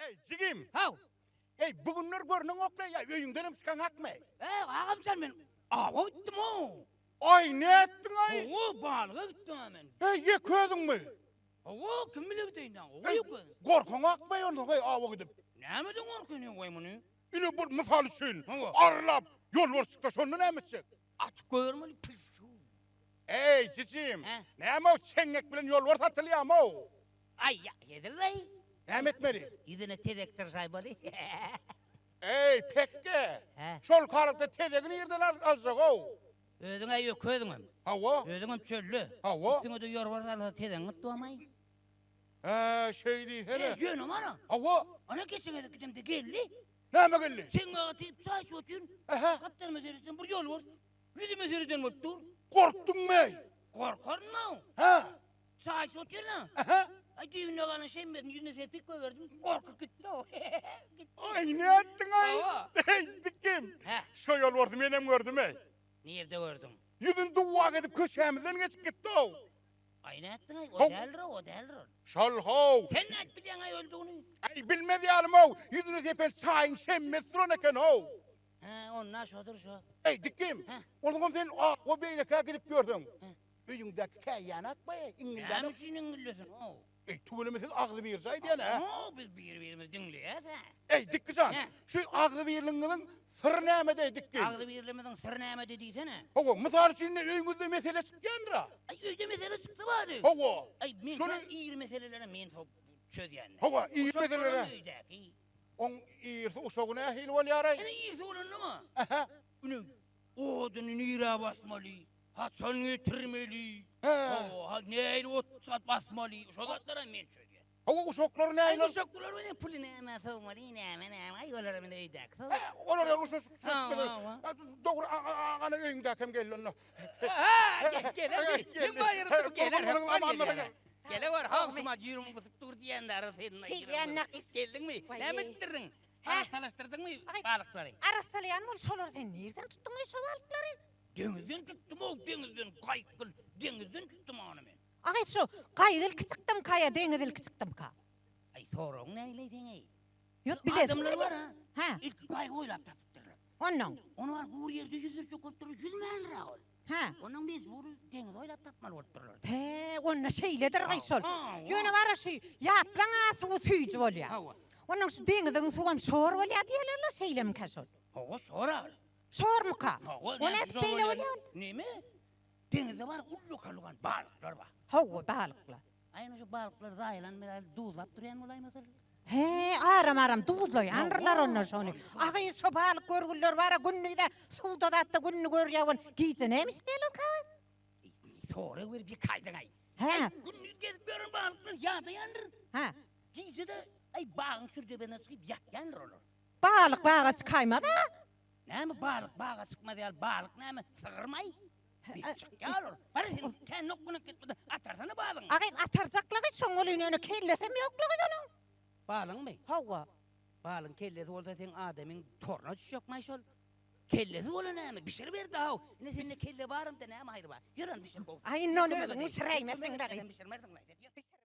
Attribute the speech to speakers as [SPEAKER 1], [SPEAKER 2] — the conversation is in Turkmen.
[SPEAKER 1] Eý, jigim!
[SPEAKER 2] Haw!
[SPEAKER 1] Eý, bu günler görneňok-la, ýa öýüňdenem çykaňakmy?
[SPEAKER 2] Eý, agam jan, men awa gitdim-ow.
[SPEAKER 1] Aý, nätdiň-aý?
[SPEAKER 2] Hawa, balyga gitdim-ä men.
[SPEAKER 1] Eý, ýeke özüňmi?
[SPEAKER 2] Hawa, kim bile gideýin-dä, hawa, ýeke özüm.
[SPEAKER 1] Gorkaňakmy onsoň, eý, awa gidip?
[SPEAKER 2] Nämeden gorkaýyn, goý muny?
[SPEAKER 1] Ine, bir mysal üçin,
[SPEAKER 2] Hawa.
[SPEAKER 1] arlap, ýolbars çyksa, şonda näme etjek?
[SPEAKER 2] Atyp goýbermeli, püş-şuw.
[SPEAKER 1] Eý, jijim,
[SPEAKER 2] Hä?
[SPEAKER 1] näme-ow, çeňňek bilen ýolbars atylýamy-ow?
[SPEAKER 2] Aý, ýa, hezil-leý.
[SPEAKER 1] Näme etmeli?
[SPEAKER 2] Ýüzüne tezek çyrşaýmaly.
[SPEAKER 1] Eý, pekge!
[SPEAKER 2] Hä?
[SPEAKER 1] Şol kalykda tezegi nirden aljak-ow?
[SPEAKER 2] Özüň-ä ýöke özüňem.
[SPEAKER 1] Hawa.
[SPEAKER 2] Özüňem çölde.
[SPEAKER 1] Hawa.
[SPEAKER 2] Üstüňe-de ýorbar salsa tezegiň gyt bolmaý.
[SPEAKER 1] Hä, şeý diýsene.
[SPEAKER 2] Eý, ýöne mana.
[SPEAKER 1] Hawa.
[SPEAKER 2] Ana geçen gezek gidemde geldi.
[SPEAKER 1] Näme geldi?
[SPEAKER 2] Çeňňege diýip çaý içip otyryn.
[SPEAKER 1] Ähä.
[SPEAKER 2] Gapdalyma seretsem bir ýolbars ýüzüme sereden bolup dur.
[SPEAKER 1] Gorkduňmy?
[SPEAKER 2] Gorkaryn-ow.
[SPEAKER 1] Hä?
[SPEAKER 2] Çaý içip otyryn-a.
[SPEAKER 1] Ähä.
[SPEAKER 2] Aý düýbünde galan şemmesini ýüzüne serpip goýberdim. Gorkup gitdi-ow. Gitdi.
[SPEAKER 1] Aý, nätdiň-aý?
[SPEAKER 2] Hawa.
[SPEAKER 1] Eý, dikim.
[SPEAKER 2] Hä?
[SPEAKER 1] Şo ýolbarsy menem gördüm-eý.
[SPEAKER 2] Nirde gördüň?
[SPEAKER 1] Ýüzüni duwwak edip köçämizden geçip gitdi-ow.
[SPEAKER 2] Aý nätdiň-aý? O
[SPEAKER 1] How.
[SPEAKER 2] däldir-ow, o däldir ol.
[SPEAKER 1] Şol-how.
[SPEAKER 2] Sen nädip bilýäň-aý öldügini?
[SPEAKER 1] Aý, bilmez ýalym-ow. Ýüzüne sepen çaýyň şemmesi duran eken-ow.
[SPEAKER 2] Hä, onda şodur şo.
[SPEAKER 1] Eý, dikim.
[SPEAKER 2] Hä?
[SPEAKER 1] Onsoňam sen o beýlekä gidip ýörseň.
[SPEAKER 2] Hä.
[SPEAKER 1] Öýüňdäki käýýänakmy, iňňildänok.
[SPEAKER 2] Näme üçin iňňildesin-ow?
[SPEAKER 1] Eý, tüweleme siz agzybirje aýdýan-ä.
[SPEAKER 2] Hawa, biz bir-birimizi diňleýäs-ä.
[SPEAKER 1] Eý, Dikki jan,
[SPEAKER 2] Hä?
[SPEAKER 1] şu agzybirligiňiziň syry nämede, Dikki?
[SPEAKER 2] Agzybirligimiziň syry nämede diýsene?
[SPEAKER 1] Hawa, mysal üçin, indi öýüňizde mesele çykýandyr-a?
[SPEAKER 2] Aý, öýde mesele çykdy bary.
[SPEAKER 1] Hawa.
[SPEAKER 2] Aý, men
[SPEAKER 1] Şony
[SPEAKER 2] iri meseleleri men çözýän.
[SPEAKER 1] Hawa, iri meseleleri.
[SPEAKER 2] Öýdäki.
[SPEAKER 1] Oň irisi uşagy nähili bolýar-aý?
[SPEAKER 2] Ine, irisi bolanda-ma?
[SPEAKER 1] Ähä.
[SPEAKER 2] Ine, oduny nirä basmaly, haçan getirmeli, hawa, nähili ot basmaly, şo zatlaram men çözýän.
[SPEAKER 1] Hawa, uşaklary nähili?
[SPEAKER 2] Aý, uşaklar bilen puly nämä sowmaly, näme, näme, aý, olara men öýdäki sow.
[SPEAKER 1] Hä, olar ýaly uşak çözüp biler. Dogry, ana öýüňdäkem geldi onda.
[SPEAKER 2] Hä, geler, men baýyrym durup geler. Gele ber, haw, şuma ýüregim gysyp dur diýenleri sen.
[SPEAKER 3] Gelýän nakyt.
[SPEAKER 2] Geldiňmi? Näme etdirdiň? Arassalaşdyrdyňmy balyklary?
[SPEAKER 3] Arassalaýan bol, şolary sen nirden tutduň-eý şo balyklary?
[SPEAKER 2] Deňizden tutdum-ow, deňizden, gaýykgyl, deňizden tutdum ony men.
[SPEAKER 3] Aý, şo gaýyk ilki çykdymyka ýa deňiz ilki çykdymyka?
[SPEAKER 2] Aý, soragyň nähili seň-eý?
[SPEAKER 3] Ýok, bilesim
[SPEAKER 2] Adamlar bar-a.
[SPEAKER 3] Hä.
[SPEAKER 2] Ilki gaýyk oýlap tapypdyrlar.
[SPEAKER 3] Onnoň?
[SPEAKER 2] Ony bar gury ýerde ýüzdürjek bolupdyrlar, ýüzmändir-ä ol.
[SPEAKER 3] Hä.
[SPEAKER 2] Onnoň mejbur deňiz oýlap tapmaly bolupdyrlar.
[SPEAKER 3] Hä, onda şeýledir-aý şol.
[SPEAKER 2] Hawa.
[SPEAKER 3] Ýöne bar-a şu ýaplaň-a suwy süýji bolýar.
[SPEAKER 2] Hawa.
[SPEAKER 3] Onnoň şu deňiziň suwam şor bolýar diýerler-le, şeýlemikä şol?
[SPEAKER 2] Hawa, şor-a ol.
[SPEAKER 3] Şormuka?
[SPEAKER 2] Hawa,
[SPEAKER 3] O nädip beýle bolýar ol?
[SPEAKER 2] Neme? Deňizde bar ullakan-ullakan balyklar bar.
[SPEAKER 3] Hawa, balyklar.
[SPEAKER 2] Aý, ine şu balyklar zaýalan ýaly duzlap durýan bolaýmasa.
[SPEAKER 3] He, aram-aram duzlaýandyrlar onda şony. Agyz şo balyk görgüliler bar-a gündiz-ä suwda zatda gününi görýär bol. Gije näme işleýärlerkä?
[SPEAKER 2] Sorag berip ýykaýdyň-aý.
[SPEAKER 3] Hä.
[SPEAKER 2] Gündiz gezip ýören balyklar ýadaýandyr.
[SPEAKER 3] Hä.
[SPEAKER 2] Gije-de aý bagyň çürdebesine çykyp ýatýandyr olar.
[SPEAKER 3] Balyk baga çykaýmaz-a?
[SPEAKER 2] Näme balyk baga çykmaz ýaly balyk näme sygyrmaý? Çykýar ol. Bar sen kän nokgunak gitmede atarsana balygyňy.
[SPEAKER 3] Agyz atarjaklygy şoň welin ýöne kellesem ýoklugy onuň.
[SPEAKER 2] Balygyňmy?
[SPEAKER 3] Hawa.
[SPEAKER 2] Balygyň kellesi bolsa seň adamyň toruna düşjekmaý şol. Kellesi bola näme? Bişiriber daw. Ine sende kelle barymda näme haýry bar? Ýör ony bişir gowusy.
[SPEAKER 3] Aý indi ony özüň bişiräýmersiň dagy.
[SPEAKER 2] Bişirmersiň laý sen.